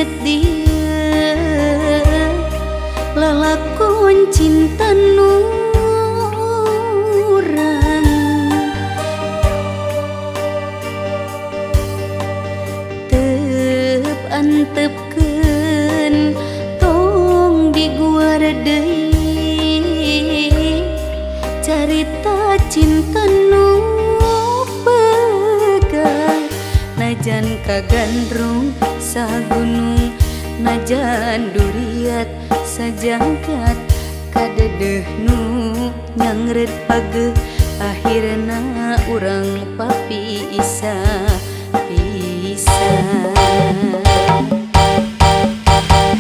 sanget dia lalakon cinta nu urang tep antepkeun tong diguar deui carita cinta nu pegang najan kagandrung sagunung najan duriat sajangkat kadedeh nu nyangret pageh akhirna urang papisah pisah.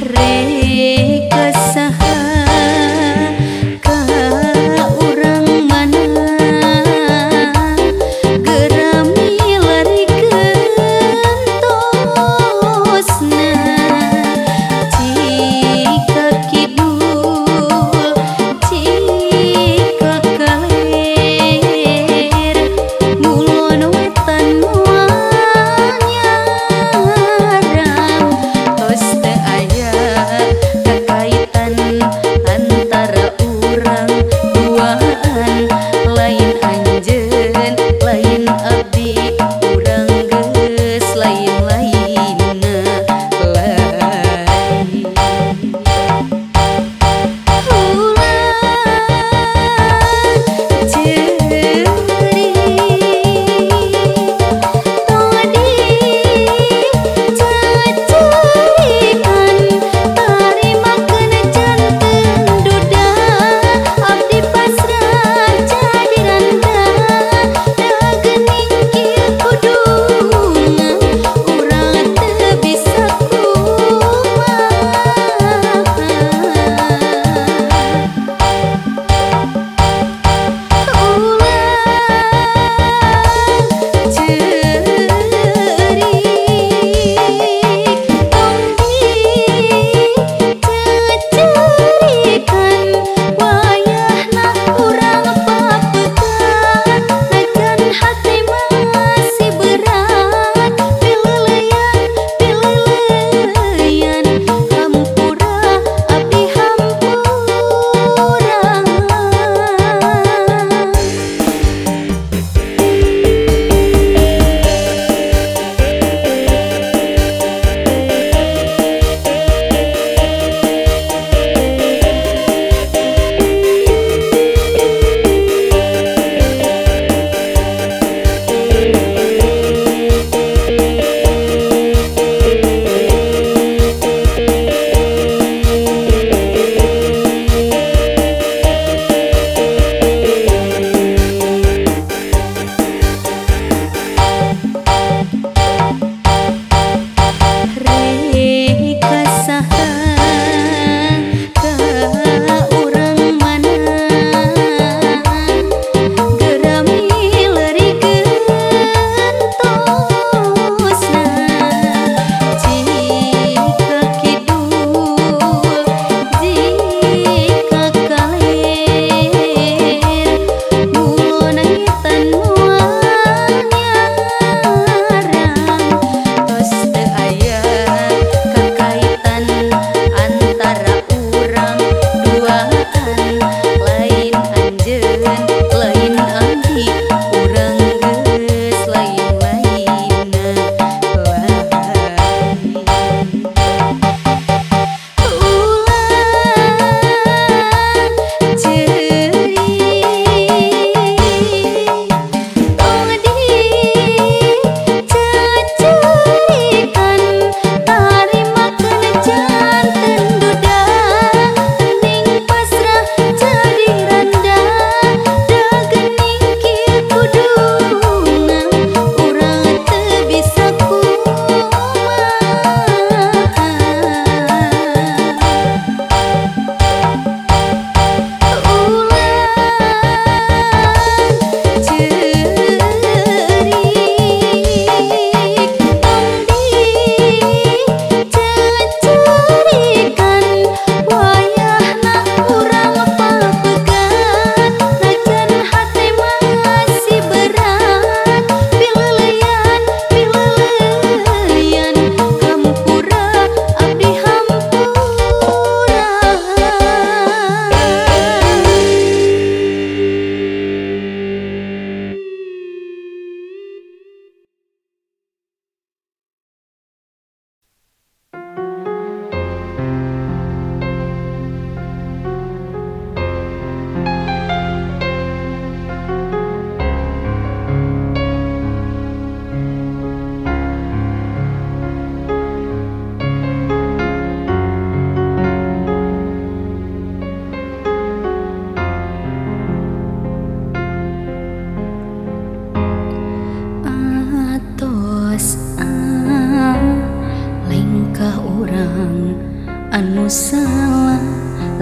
Rek saha ka urang mana gerami larikeun tosna cika kidul cika kaler ngulon wetan moal nyaho.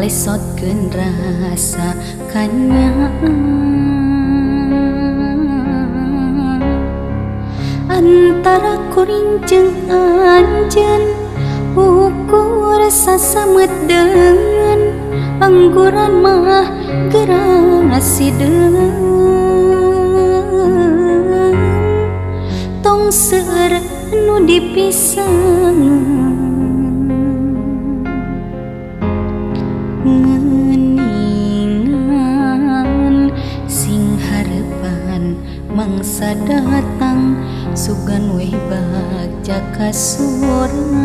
Lesotkeun rasa kanyaah antara kuring jeung anjeun ukur sasamet deungeun angguran mah gerang sideun tong seueur nu dipisangan meningan sing harepan mangsa datang sugan weh bagja ka sorang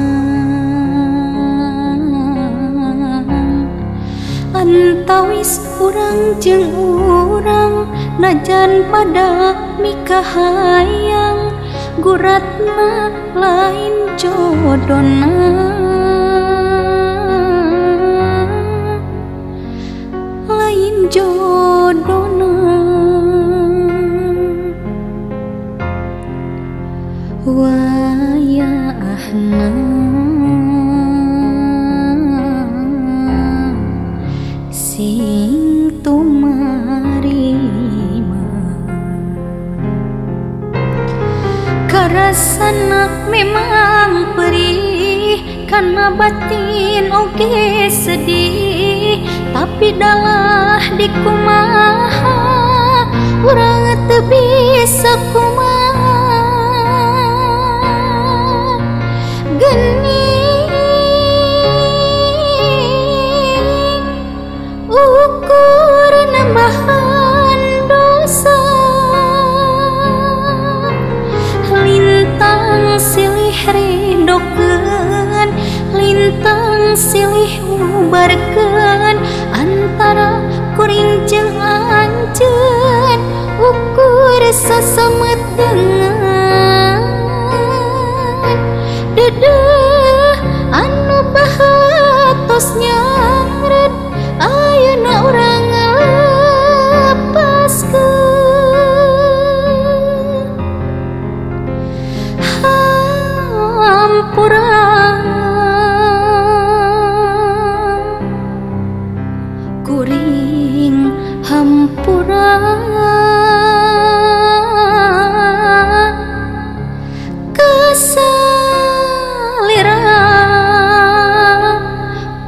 antawis urang jeung urang najan pada mikahayang guratna lain jodona lain jodona wayahna sing tumarima karasana memang perih kana batin oge sedih tapi dalah dikumaha urang teu bisa kumaha geuning ukur nambahan dosa lintang silih rindokeun lintang silih ubarkeun antara kuring jeung anjeun ukur sasamet deungeun dedeh anu baheula tos nyangret ayeuna urang ngalepaskeun hampura kuring hampura kasalira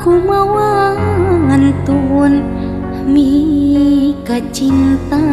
kumawa ngantun mika cinta.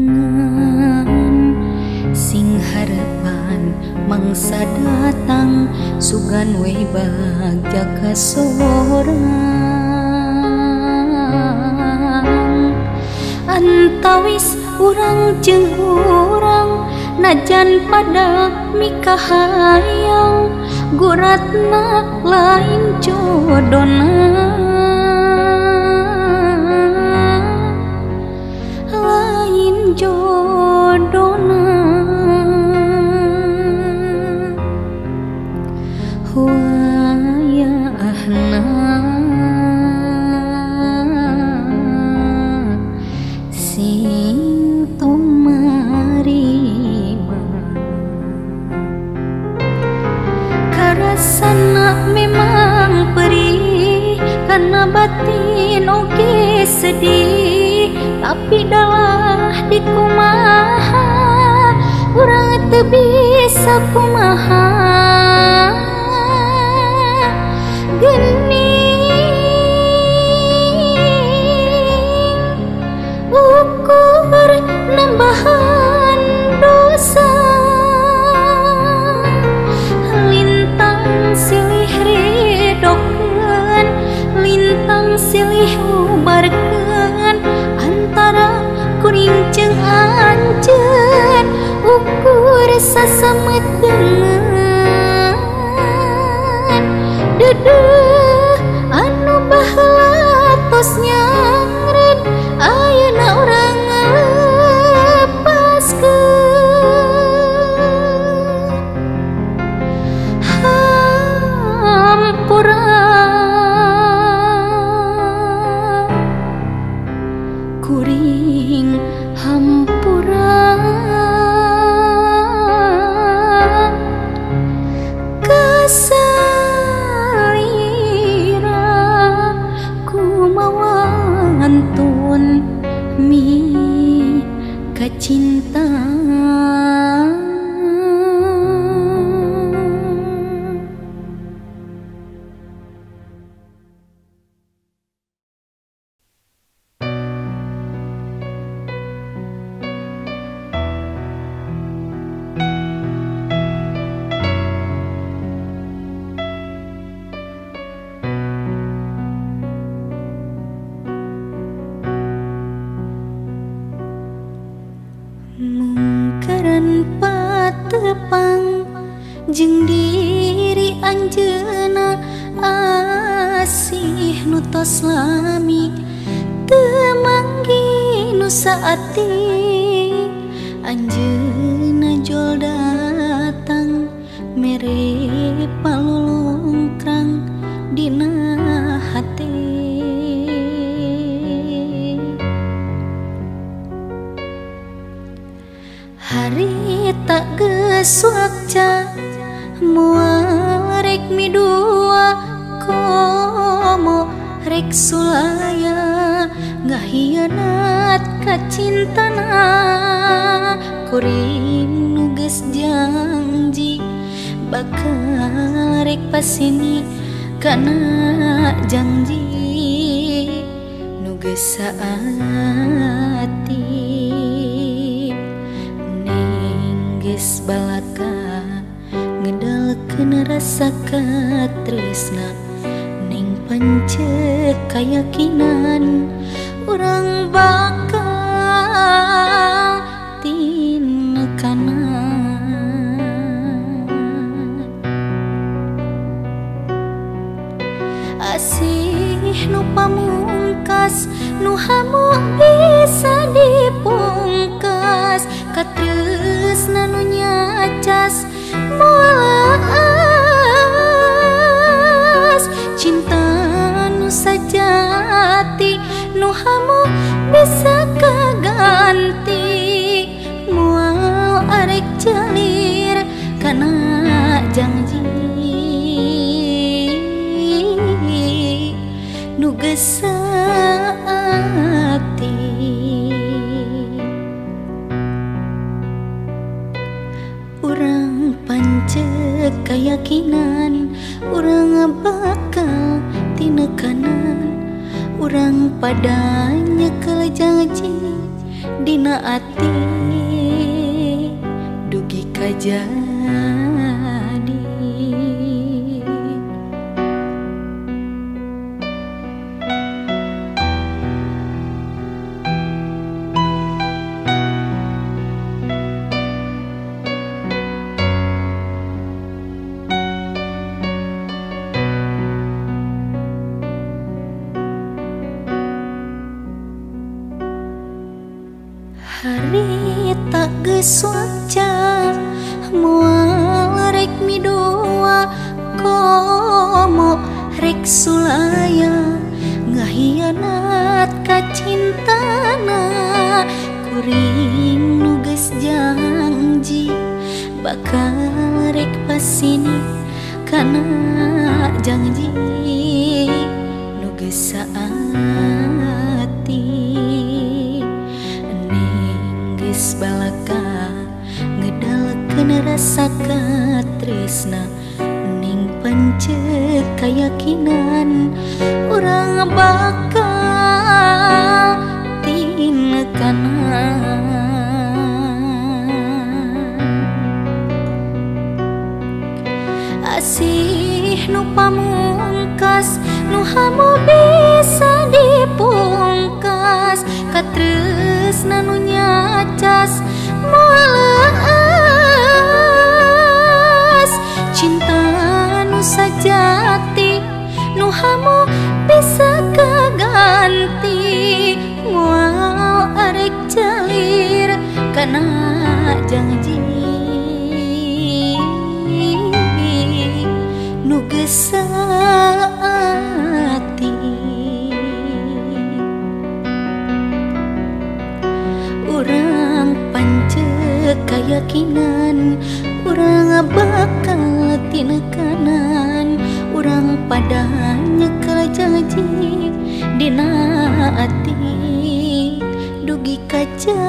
Meningan sing harepan mangsa datang sugan weh bagja ka sorang antawis urang jeung urang najan pada mikahayang guratna lain jodona lain jodona wayahna sing tumarima karasana memang perih kana batin oge sedih tapi dalah dikumaha urang teu bisa kumaha geuning ukur nambahan dosa lintang silih ridokeun lintang silih ubarkeun. sasamet deungeun Dedeh anu baheula tos nyangren ayeuna urang ngalepaskeun Hampura kuring hampura kasalira kumawantun mi kacinta. Mungkaran patepang jeung diri anjeunna asih nu tos lami teu manggi nu saati anjeunna jol datang mere palulungkrang dina hate. Harita geus wakca moal rek midua komo rek sulaya ngahianat ka cintana kuring nu geus janji bakal rek pasini kana janji nu geus saati geus balaka ngedalkeun rasa katresna ning pancet kayakinan urang bakal tinekana. Asih nu pamungkas nu hamu bisa dipungkas katresna nu nyacas moal leas cinta nu sajati nu hamu bisa kaganti moal arek jalir kana janji nu geus saati. Urang pancet kayakinan urang bakal tinekanan urang padanya janji dina ati dugi ka jadi. Harita geus waca moal rek midua komo rek sulaya ngahianat ka cintana kuring nu geus janji bakal rek pasini kana janji nu geus saati geus balaka ngedalkeun rasa katresna ning pancet kayakinan urang bakal tinekana. Asih nu pamungkas nu hamu bisa dipungkas katresna nu nyacas moal leas hamu bisa kaganti moal arek calir kana janji nu geus saati. Urang pancek kayakinan, urang bakal tinekanan, urang pada nyekel janji dina ati dugi ka jadi.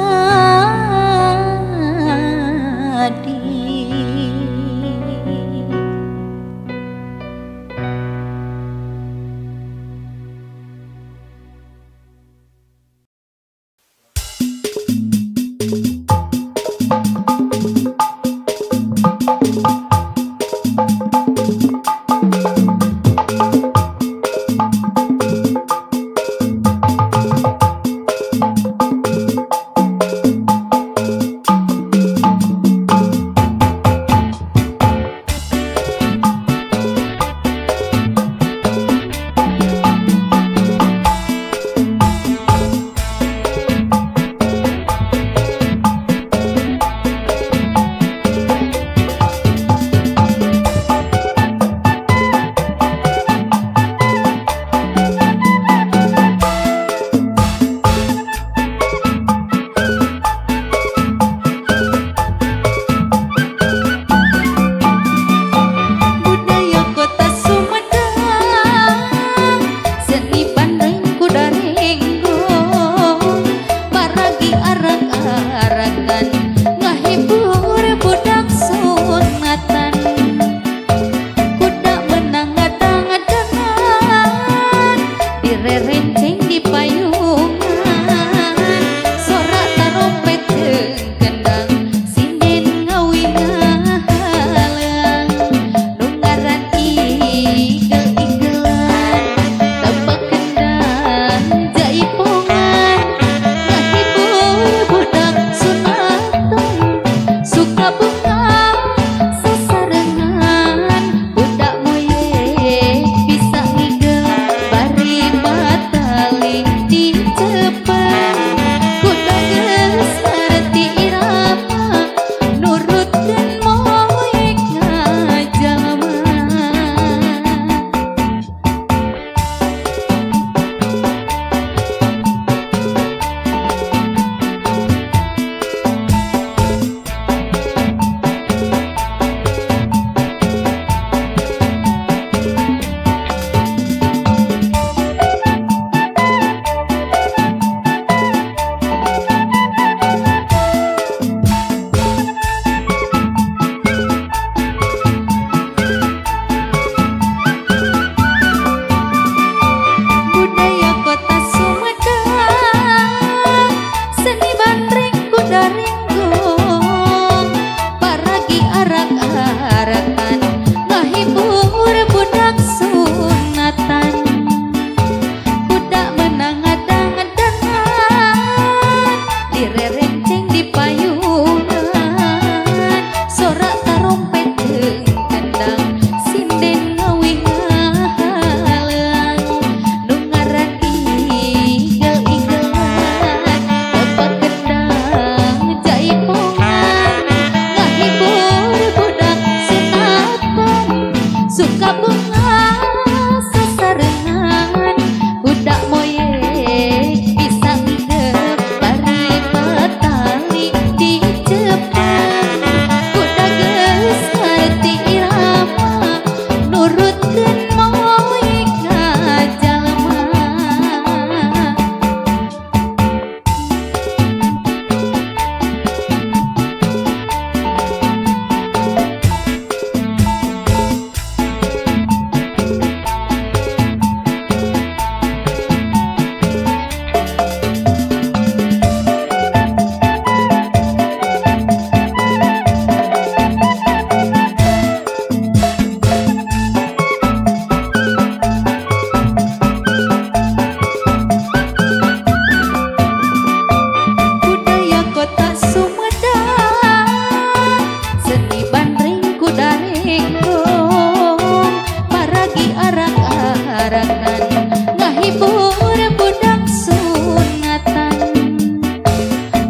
sarakan ngahibur budak sunatan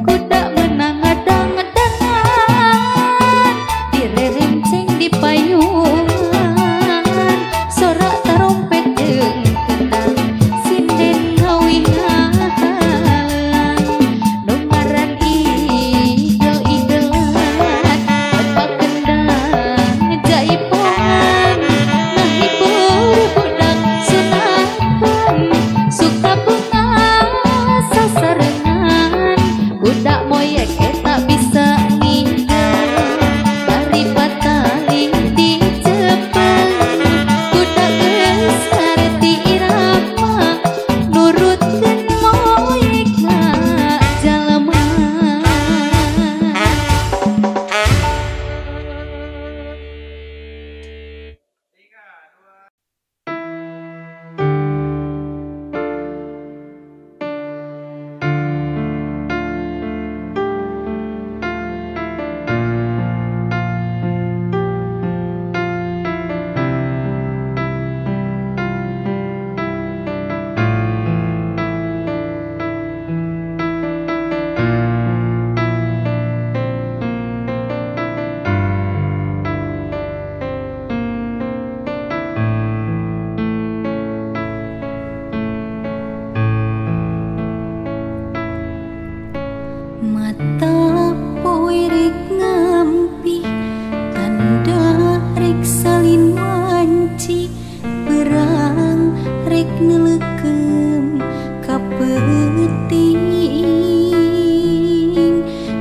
kuda menang ngadang-danan direrenceng di payungan sorak tarompet jeung kendang sinden ngawingahalang nu ngaran igel-igelan tepak kendang jaipongan ngahibur budak sunatan suka bunga sasarengan budak moyek eta bisa ngigel bari patali dicepeng kuda geus ngarti irama nurutkeun moyek ka jalma. Mata poe rek ngampi tanda rek salin wanci perang rek neulekeum ka peuting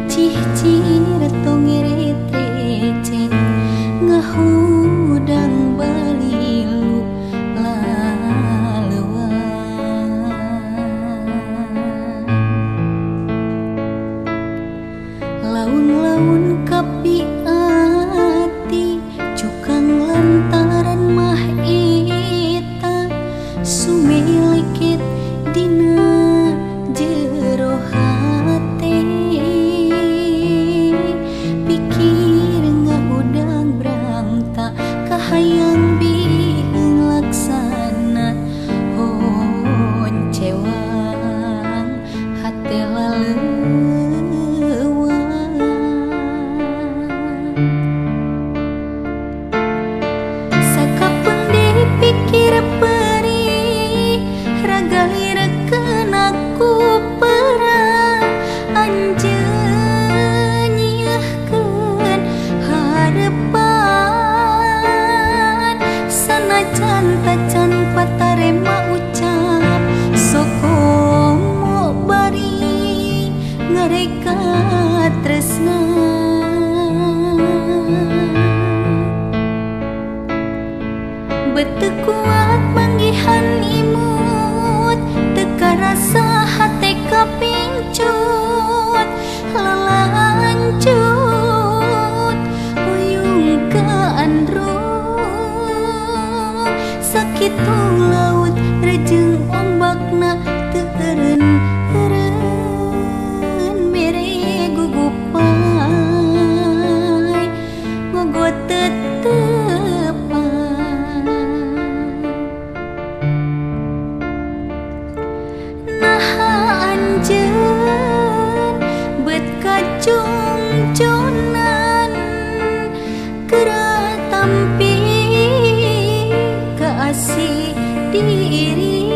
cihcir tong ngeret-recet ngahudang balilu laleuwang. Laun-laun kapi ati cukang lantaran mah eta sumeleket dina jero hate pikir ngahudang brangta kahayang biheung laksana honcewang hate laleuwang. Sakapeung dipikir perih raga lirekeun ku perang anjeun nyiahkeun harepan sanajan tacan patarema ucap sokomo bari ngareka tresna. Beteu kuat manggihan imut teu karasa hate kapingcut lalancut huyung ka andrung sakitu laut rejeng ombakna teu eureun-eureun mere gugupai ngogot tetepan. Naha anjeun bet kacungcunan geura tampi kaasih diri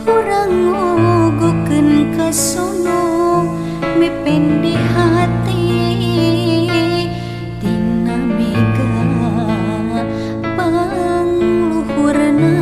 urang ngogokeun ka sono mepende hate tina mega pangluhurna.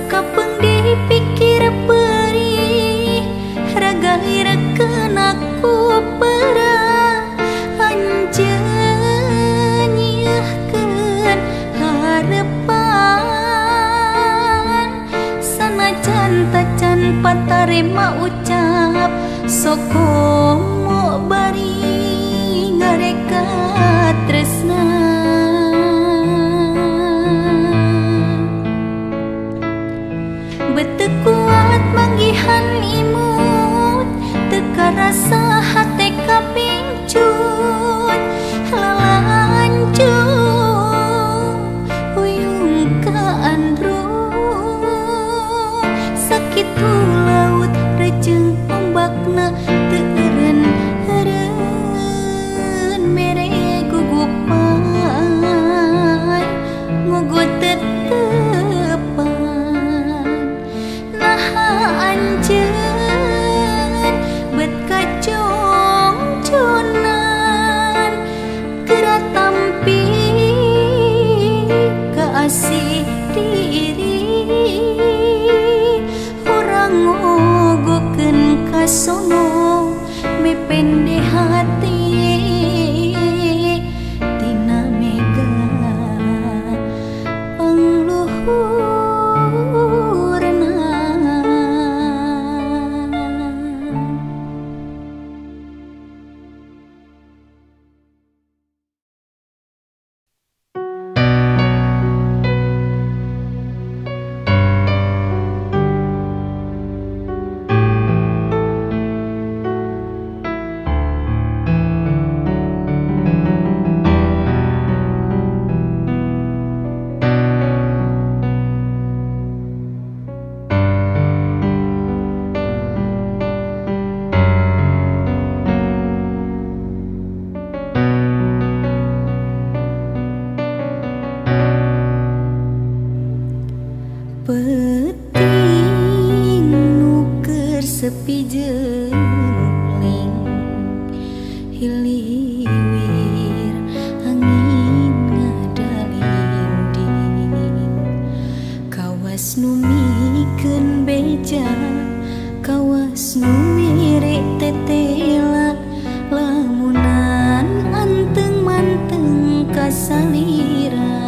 Sakapeung dipikir perih raga lirekeun ku perah anjeun nyieuhkeun harepan sanajan tacan patarema ucap sokomo bari ngareka tresna. Bete kuat manggihan imut teu karasa hate kapingcut lalanjut huyung ka andrung sakitu laut rejeng ombakna teu eureun-eureun mere gugupan ngugut tetepan naha anjeun bet kacongconan geura tampi kaasih diri urang ngogokeun kasono mepende hati tina mega pangluhurna. Peuting nu keur sepi jengling hiliwir angin ngadalinding kawas nu mikeun beja kawas nu mere tetela lamunan anteng manteng kasalira.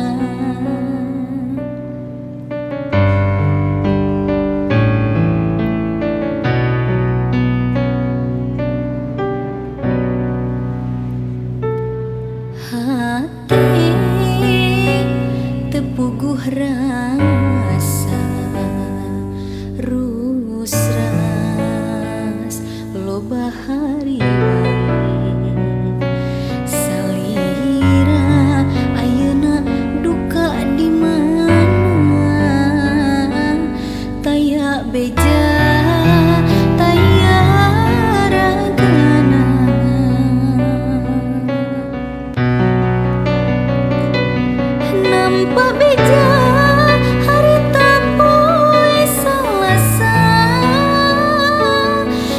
Hate tepuguh rasa rusras loba hariwang salira ayeuna duka di mana taya beja taya ragana. Nampa beja harita poe Salasa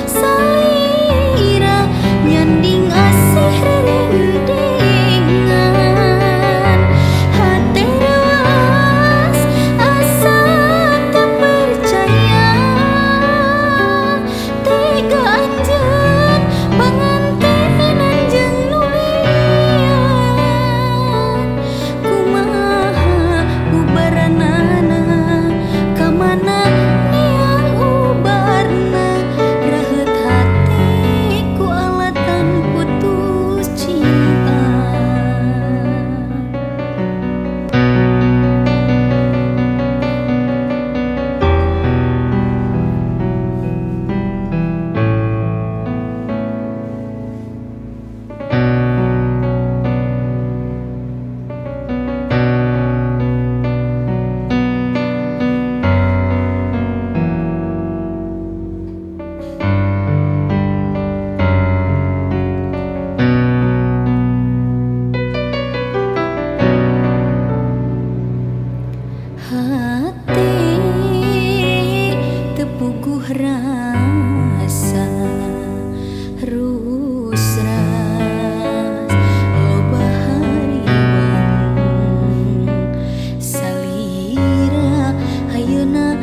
salira nyanding asih rerendengan hate rewas asa teu percaya tega anjeun pangantenan jeung nu lian kumaha ubaranana kamana niang ubarna raheut hate ku alatan putus cinta. Hate tepuguh rasa rusras loba hariwang salira ayeuna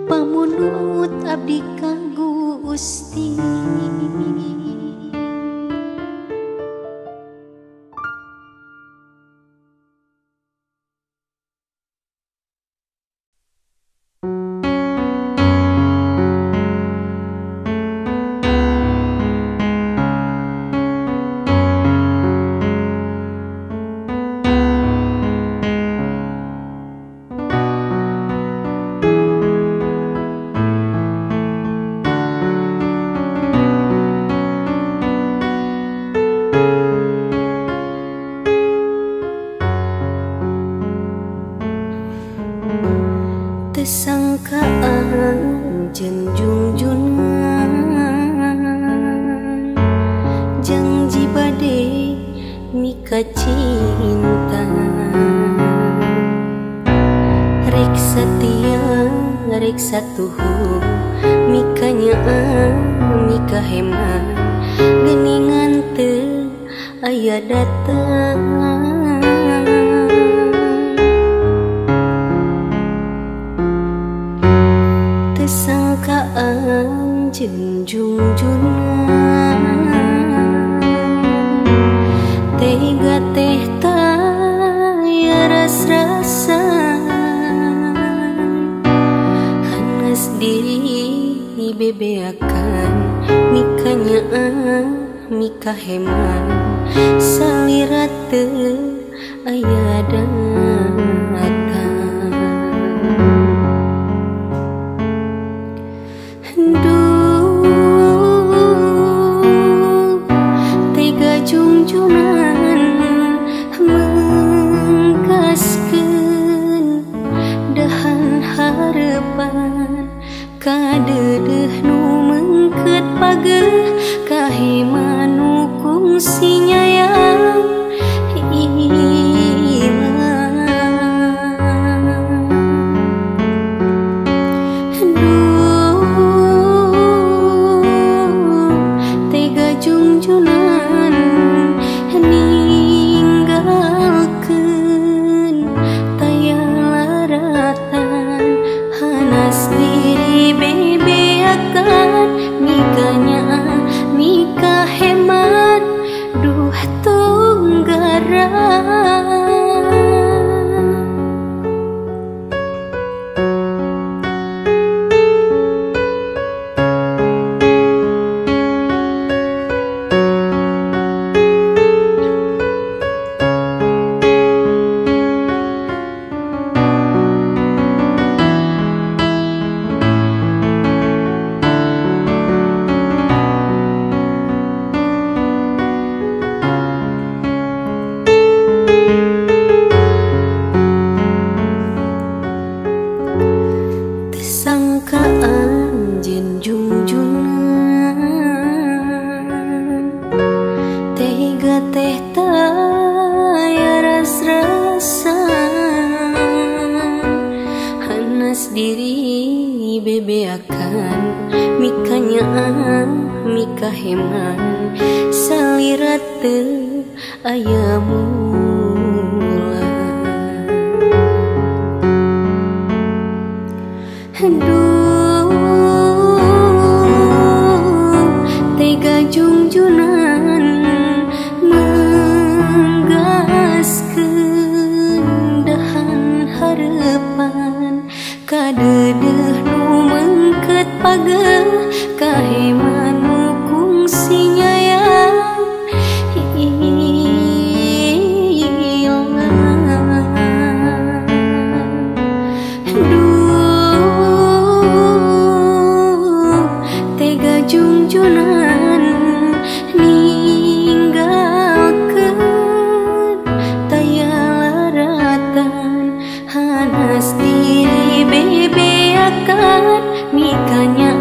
Pamunut abdi ka Gusti. Sangkaan junjungan janji bade mika cinta rek satia rek satuhu mika nyaa mika heman geuningan teu aya datang. Sangkaan junjungan tega teh taya ras-rasan hanas diri bebeakan mika nyaa mika heman salira teu aya datang. Duh, tega jungjunan mengkaskeun dahan harepan kadeudeuh nu mengket pageuh kahema nu kungsi nyayang ilang. Junjunan ninggalkeun taya laratan hanas diri bebeakan mika nyaa mika hemat duh tunggaran. Sangkaan junjungan tega teh taya ras-rasan hanas diri bebeakan mika nyaa mika heman salira teu aya mula. Duh, tega jungjunan menggaskeun dahan harepan kadeudeuh nu mengket pageuh kahema nu kungsi nyayang ilang. Junjunan ninggalkeun taya laratan hanas diri bebeakan mika nyaa